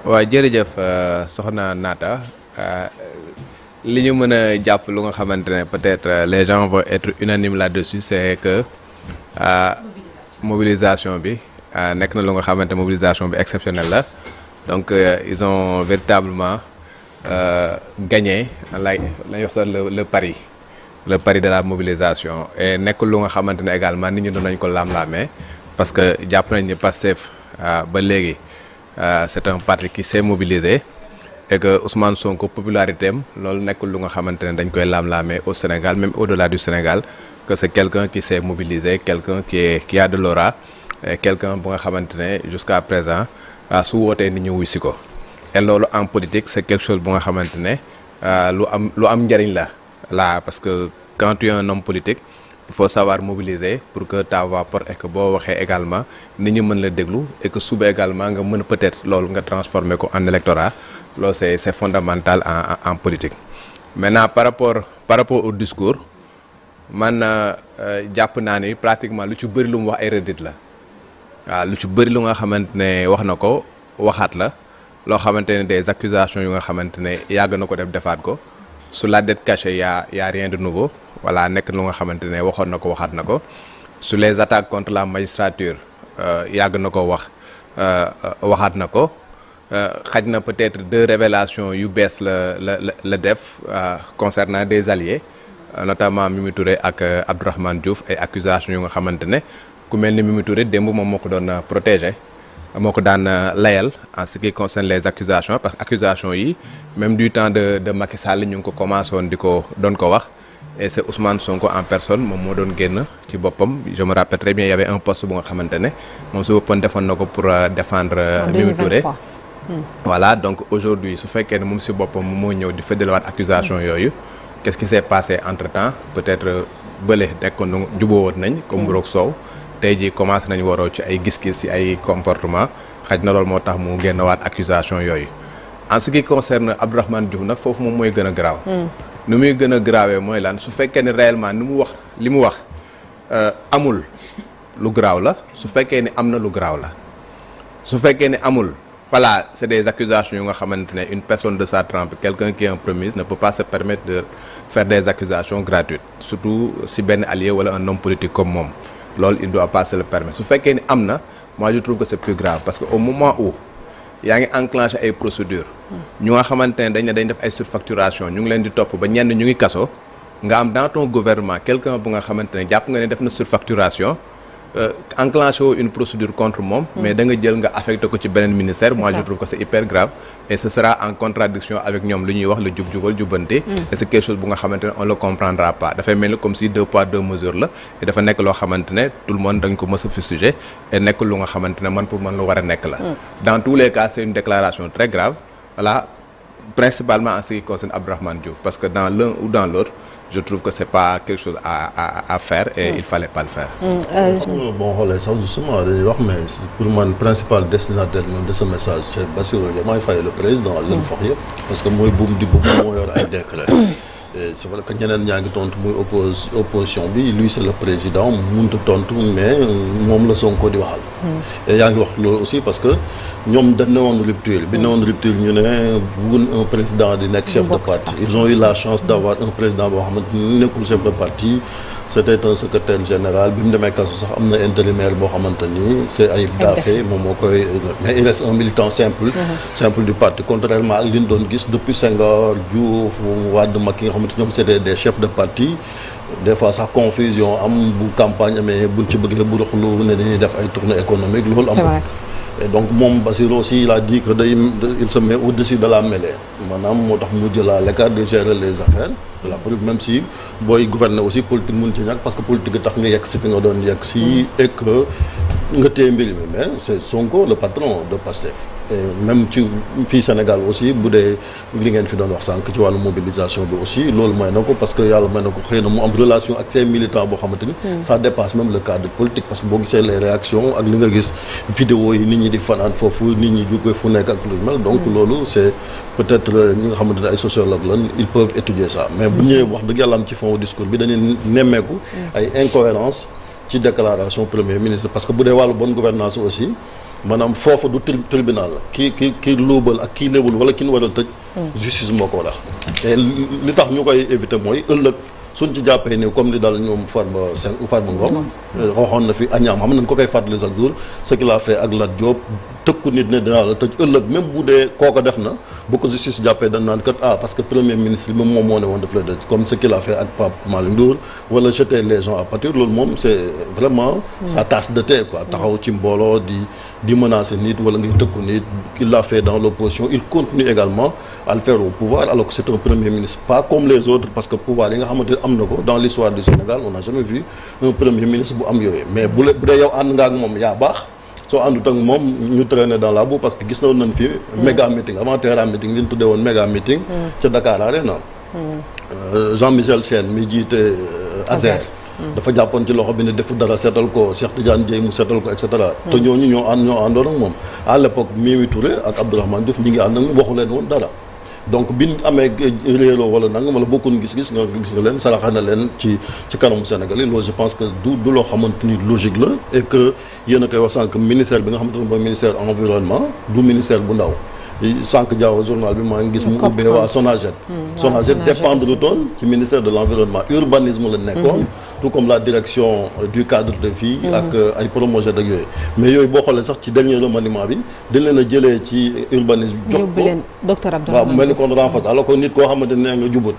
waaw jërëjëf soxna Naata li ñu mën a jàpp lu nga xamante ne peut-être les gens vont être unanimes là-dessus c'est que mobilisation bi nekk na lu nga xamante mobilisation bi exceptionnelle la donc ils ont véritablement gagné lañuy wax sax le pari de la mobilisation et nekk lu nga xamante ne également nit ñi doon nañ ko laam-laamee parce que jàpp nañ ni Pastef ba léegi c'est un parti qui s'est mobilisé et que Ousmane Sonko popularité am loolu nekkul lu nga xamante ne dañ koy laam-laamee au Sénégal même au-delà du Sénégal que c'est quelqu'un qui s'est mobilisé quelqu'un qui a de l'aura et quelqu'un bu nga xamante ne jusqu'à présent su wootee nit ñi wuy si ko et loolu en politique c'est quelque chose bu nga xamante ne lu am njëriñ la parce que quand tu es un homme politique il faut savoir mobiliser pour que ta voix porte et que boo waxee également nit ñi mën la déglu et que suba également nga mën peut-être loolu nga transformer ko en électorat loolu c'est fondamental en politique. Maintenant par rapport au discours man jàpp naa ni pratiquement lu ci bëri lu mu wax ay redite la waaw lu ci bëri lu nga xamante ne wax na ko waxaat la loo xamante ne des accusations yu nga xamante ne yàgg na ko defaat ko sur la dette cachée y a rien de nouveau voilà nekk lu nga xamante ne waxoon na ko waxaat na ko sur les attaques contre la magistrature yàgg na ko waxaat na ko xaj na peut-être 2 révélations yu bees la def concernant des alliés notamment Mimi Touré ak Abdourahmane Diouf ay accusations yu nga xamante ne ku mel ni Mimi Touré démb moom moo ko doon protéger moo ko daan layal en ce qui concerne les accusations parce que accusations yi même du temps de Macky Sall ñu ngi ko commencé woon doon ko wax et c'est Ousmane Sonko en personne moom moo doon génn ci boppam je me rappelle très bien il y avait un poste bu nga xamante ne moom su boppam defoon na ko pour défendre Mimi Touré voilà donc aujourd'hui su fekkee ne moom si boppam moo ñëw di feddaliwaat accusation yooyu qu'est-ce qui s'est passé entre-temps peut-être bële nekkoon jubóo woon nañ comme mburoog soow tey jii commencé nañu waroo ci ay gis-gis ci ay comportement xaj na loolu moo tax mu génnewaat accusation yooyu en ce qui concerne Abdourahmane Diouf nag foofu moom mooy gën a garaaw nu muy gën a garaawee mooy lan su fekkee ne réellement li mu wax amul lu garaaw la su fekkee ne am na lu garaaw la su fekkee ne amul voilà c'est des accusations yu nga xamante ne une personne de sa trempe quelqu'un qui est un premier ne peut pas se permettre de faire des accusations gratuites surtout si benn allié wala un homme politique comme moom loolu il doit pas se le permettre su fekkee ni am na moi je trouve que c'est plus grave parce que au moment où yaa ngi enclenché ay procédures ñu nga xamante ne dañ def ay surfacturation ñu ngi leen di topp ba ñenn ñu ngi kaso nga am dans ton gouvernement quelqu'un bu nga xamante ne jàpp nga ne def na surfacturation enclenché woo une procédure contre moom mais da nga jël nga affecté ko ci beneen ministère moi je trouve que c'est hyper grave et ce sera en contradiction avec ñoom lu ñuy wax le jub-jubal jubbante et c'est quelque chose bu nga xamante ne on le comprendra pas dafay mel ni comme si 2 poids 2 mesures la et dafa nekk loo xamante ne tout le monde dañ ko mës a fustiger et nekk lu nga xamante ne man pour man lu war a nekk la dans tous les cas c'est une déclaration très grave voilà principalement en ce qui concerne Abdourahmane Diouf parce que dans l'un ou dans l'autre je trouve que c'est pas quelque chose à faire et il fallait pas le faire. Bon xoolee sax justement dañuy wax mais pour man principal destinataire même de ce message c'est Bassirou Diomaye Faye le président leen fox yëpp parce que mooy buum di bëgg moo yor ay décret et c'est vrai que ñeneen ñaa ngi tontu muy opposition bi lui c'est le président mënut a tontu mais moom la Sonko di waxal. et yaa ngi wax loolu aussi parce que ñoom dañ ne woon rupture bi ne woon rupture ñu ne bëggun un président di nekk chef de parti ils ont eu la chance d'avoir un président boo xamante ni nekkul chef de parti c'était un secrétaire général bi mu demee kaso sax am na intérimaire boo xamante ni c'est Ayib Daffé moom moo koy mais il reste un militant simple du parti contrairement ak li ñu doon gis depuis Senghor Diouf Wade Macky nga xamante ñoom c'était des chefs de parti des fois sax confusion am bu campagne amee buñ ci bëggee bu doxlu ne dañuy def ay tournées économiques loolu amul et donc moom Bassirou aussi il a dit que il se met au-dessus de la mêlée maanaam moo tax mu jël à l'écart de gérer les affaires la preuve même si booy gouverner aussi politique mun ci ñàkk parce que politique tax nga yegg si fi nga doon yegg si et que nga téye mbir mi mais c'est Sonko le patron de Pastef et même ci fii Sénégal aussi bu dee li ngeen fi doon wax sànq ci wàllu mobilisation bi aussi loolu may na ko parce que yàlla may na ko xëy na mu am relation ak ses militants boo xamante ni ça dépasse même le cadre politique parce que boo gisee les réactions ak li nga gis vidéo yi nit ñi di fanaan foofu nit ñi jóge fu nekk ak lu mel donc loolu c'est peut-être ñi nga xamante ne ay sociologues lan ils peuvent étudier ça mais bu ñëwee wax dëgg yàlla am ci fond discours bi dañuy nemmeeku ay incohérences ci déclaration premier ministre parce que bu dee wàllu bonne gouvernance aussi maanaam foofu du tribunal la ki luubal ak kii léebul wala ki ñu war a tëj justice moo ko war a et li tax ñu koy éviter mooy ëllëg suñ ci jàppee ni comme li daal ñoom Farba Ngom waxoon na fi añaam xam nañ ko koy fàttali chaque jour ce qu'il a fait ak Lat Diop tëkku nit ne dinaa la tëj ëllëg même bu dee kooko def na bu ko justice jàppee dañ naan kat parce que premier ministre bi moom moo ne woon def la dëj comme ce qu'il a fait ak Pape Malick Ndour wala jeter les gens à pâture loolu moom c'est vraiment sa tasse de thé quoi taxaw ci mbooloo di menacer nit wala ngay tëkku nit il l'a fait dans l'opposition il continue également à le faire au pouvoir alors que c'est un premier ministre pas comme les autres parce que pouvoir yi nga xamante ne am na ko dans l'histoire du Sénégal on n'a jamais vu un premier ministre bu am yooyu mais bu dee yow ànd nga ak moom yaa baax soo àndut ak moom ñu traîner dans la boue parce que gis nañ fi méga meeting avant Terra meeting li ñu tuddee woon méga meeting ca Dakar Arena Jean-Michel Sène mi jiite Azer dafa jàppoon ci loxo bi ne defu dara seetal ko Cheikh Tidiane Dièye mu seetal ko et cetera te ñooñu ñoo àndoon ak moom à l'époque Mimi Touré ak Abdourahmane Diouf ñi ngi ànd ak waxu leen woon dara donc bi ñu amee réeroo wala nanga wala bokkuñ gis-gis nga leen saraxa na leen ci kanamu Sénégal yi loolu je pense que du loo xamante ni logique la et que yéen a koy wax sànq ministère bi nga xamante ne mooy ministère environnement du ministère bu ndaw sànq Diaw journal bi maa ngi gis mu ubbee waa Sonaged dépendre toon ci ministère de l'environnement urbanisme la nekkoon tout comme la direction du cadre de vie ak ay promogé ak yooyu mais yooyu boo xoolee sax ci dernier remaniement bi dañ leen a jëlee ci urbanisme jox ko docteur Abdourahmane waaw mel ni kon renfort alors que nit koo xamante ne nga jubut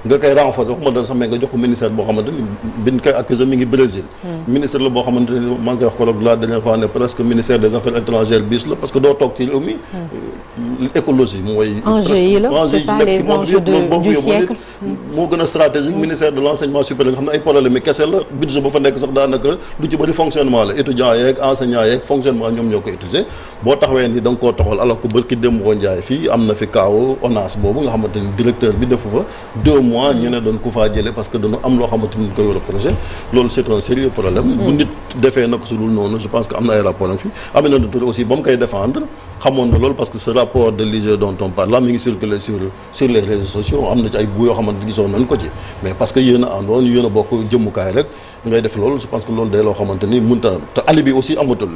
nga koy renforcer waxuma dara sax mais nga jox ko ministère boo xamante ni biñ koy accusé mi ngi Brésil ministère la boo xamante ni maa ngi koy wax ko rek la dernière fois ne presque ministère des affaires étrangères bis la parce que doo toog ci réew mi écologie mooy enjeux yi la c'est ça les enjeux du siècle moo gën a stratégique ministère de l'enseignement supérieur nga xam ne ay problème yi kese la budget ba fa nekk sax daanaka lu ci bëri fonctionnement la étudiants yeeg enseignants yeeg fonctionnement ñoom ñoo koy utiliser boo taxawee ni da nga koo toxal alors que bërki dem woo njaay fii am na fi kaaw ONAS boobu nga xamante ni directeur bi defu fa 2 mois ñu ne doon ku faa jële parce que dañu am loo xamante ni ñu koy reproché loolu c'est un sérieux problème bu nit defee nag su dul noonu je pense que am na ay rapport am fi Aminata Touré aussi ba mu koy défendre xamoon na loolu parce que ce rapport de l'IGE dont on parle là mi ngi circuler sur les réseaux sociaux am na ci ay bu yoo xamante gisoon nañ ko ci mais parce que yéen a àndoon yéen a bokk jëmmukaay rek ngay def loolu je pense que loolu day loo xamante ni mënta te alibi aussi amatul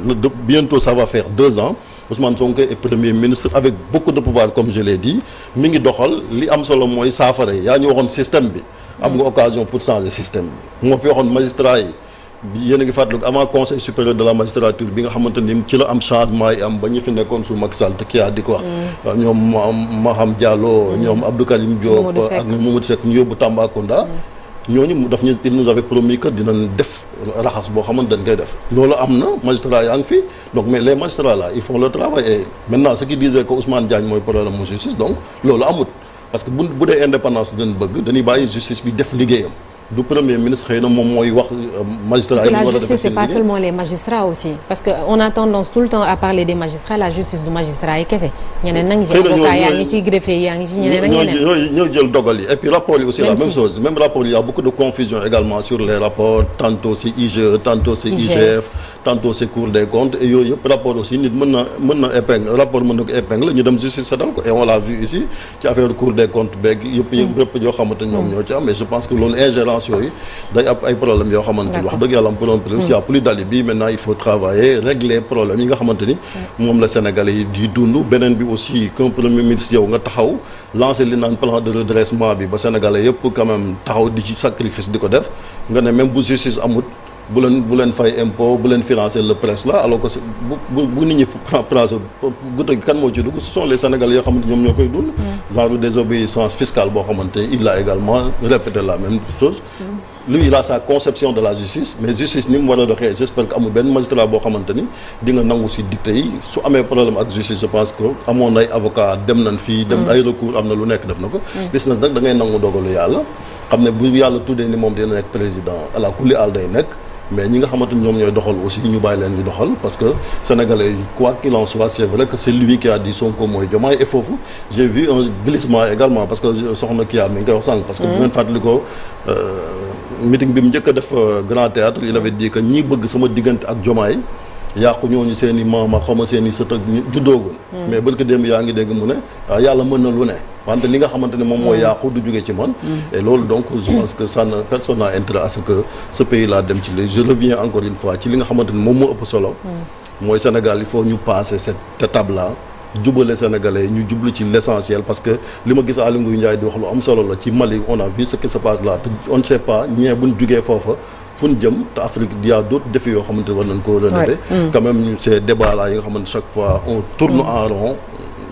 bientôt ça va faire 2 ans Ousmane Sonko est premier ministre avec beaucoup de pouvoir comme je l'ai dit mi ngi doxal li am solo mooy saafara yi yaa ñu waxoon système bi am nga occasion pour changer système bi moo fi waxoon magistrat yi yéen a ngi fàttaliku avant conseil supérieur de la magistrature bi nga xamante ni ci la am changement yi am ba ñu fi nekkoon su Macky Sall te kii di ko wax ñoom Maham Diallo ñoom Abdou Karim Diop ak Mamadou Seck ñu yóbbu Tambacounda ñooñu daf ñu il nous avait promis que dinañ def raxas boo xamante dañ koy def loolu am na magistrat yaa ngi fi donc mais les magistrats là ils font le travail et maintenant ce qui disait que Ousmane Diagne mooy problème mu justice donc loolu amut parce que bu dee indépendance dañ bëgg dañuy bàyyi justice bi def liggéeyam du premier ministre xëy na moom mooy wax magistrat yi la justice c'est pas seulement les magistrats aussi parce que on a tendance tout le temps à parler des magistrats la justice du magistrat yi kese ñeneen nag ci avocat yaa ngi ci greffier yaa ngi ci ñeneen ak ñeneen ñoo jël dogal yi et puis rapport yi aussi la même chose même rapport il y a beaucoup de confusion également sur les rapports tantôt c'est IGE tantôt c'est IGF tantôt c'est Cour des comptes et yooyu yëpp rapport aussi nit mën na épingle rapport mën na ko épingle ñu dem justice setal ko et on l'a vu ici ci affaire Cour des comptes beeg yëpp yoo xamante ñoom ñoo ci am mais je pense que loolu ingérence yooyu day ab ay problèmes yoo xamante ni wax dëgg yàlla am problème s'il y a plus d'alibi maintenant il faut travailler régler problème yi nga xamante ni moom la Sénégalais yi di dund beneen bi aussi qu'un premier ministre yow nga taxaw lancer li naan plan de redressement bi ba Sénégalais yëpp quand même taxaw di ci sacrifice di ko def nga ne même bu justice amut bu leen fay impôt bu leen financer le presse là alors que bu nit ñi place guddi kan moo ci dugg ce sont les Sénégalais yoo xamante ñoom ñoo koy dund genre désobéissance fiscale boo xamante il a également répété la même chose lui il a sa conception de la justice mais justice ni mu war a doxee j'espère que amul benn magistrat boo xamante ni di nga nangu si dicté yi su amee problème ak justice je pense que amoon ay avocat dem nañ fii dem ay recours am na lu nekk def na ko gis na nag da ngay nangu dogalu yàlla xam ne bu yàlla tuddee ni moom dina nekk président ala kulli àll day nekk mais ñi nga xamante ni ñoom ñooy doxal aussi ñu bàyyi leen ñu doxal parce que sénégalais quoi qu'il en soit c'est vrai que c'est lui qui a dit Sonko mooy Diomaye et foofu j'ai vu un glissement également parce que soxna Kia mi ngi koy wax sànq parce que bu ngeen fàttali ko meeting bi mu njëkk a def Grand Théâtre il avait dit que ñii bëgg sama diggante ak Diomaye yàqu ñooñu seen i maam ak xaw ma seen i sët ak juddoogun mais barke démb yaa ngi dégg mu ne waaw yàlla mën na lu ne wante li nga xamante ne moom mooy yàqu du jóge ci man et loolu donc je pense que ça ne personne n'a intérêt à ce que ce pays là dem ci li je reviens encore une fois ci li nga xamante ne moom moo ëpp solo mooy Sénégal il faut ñu passer cette étape là jubale sénégalais ñu jublu ci l'essentiel parce que li ma gis Aly Ngouille Ndiaye di wax lu am solo la ci Mali on a vu ce qui se passe là te on ne sait pas ñee buñ jugee foofa fu ñu jëm te Afrique il y a d'autres défis yoo xamante ne war nañ koo relever quand même ñu ces débats là yi nga xamante chaque fois on tourne en rond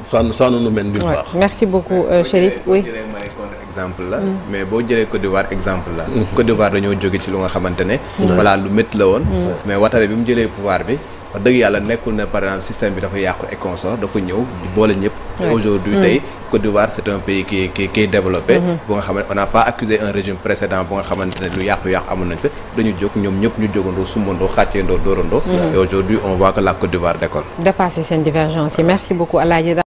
ça ne nous mène nulle part. Merci beaucoup Chérif. Oui. exemple la mais boo jëlee Côte d'Ivoire exemple la Côte d'Ivoire dañoo jóge ci lu nga xamante ne voilà lu métti la woon mais Ouattara bi mu jëlee pouvoir bi wax dëgg yàlla nekkul ne par exemple système bi dafa yàqu et consort dafa ñëw boole ñëpp aujourd'hui tey Côte d'Ivoire c'est un pays qui est développé bu nga xamante on n'a pas accusé un régime précédent bu nga xamante ne lu yàqu-yàqu amoon nañ fi dañu jóg ñoom ñëpp ñu jógandoo sumbandoo xàcceendoo dóorandoo et aujourd'hui on voit que la Côte d'Ivoire décolle. Dépasser seen divergence yi merci beaucoup Alaaji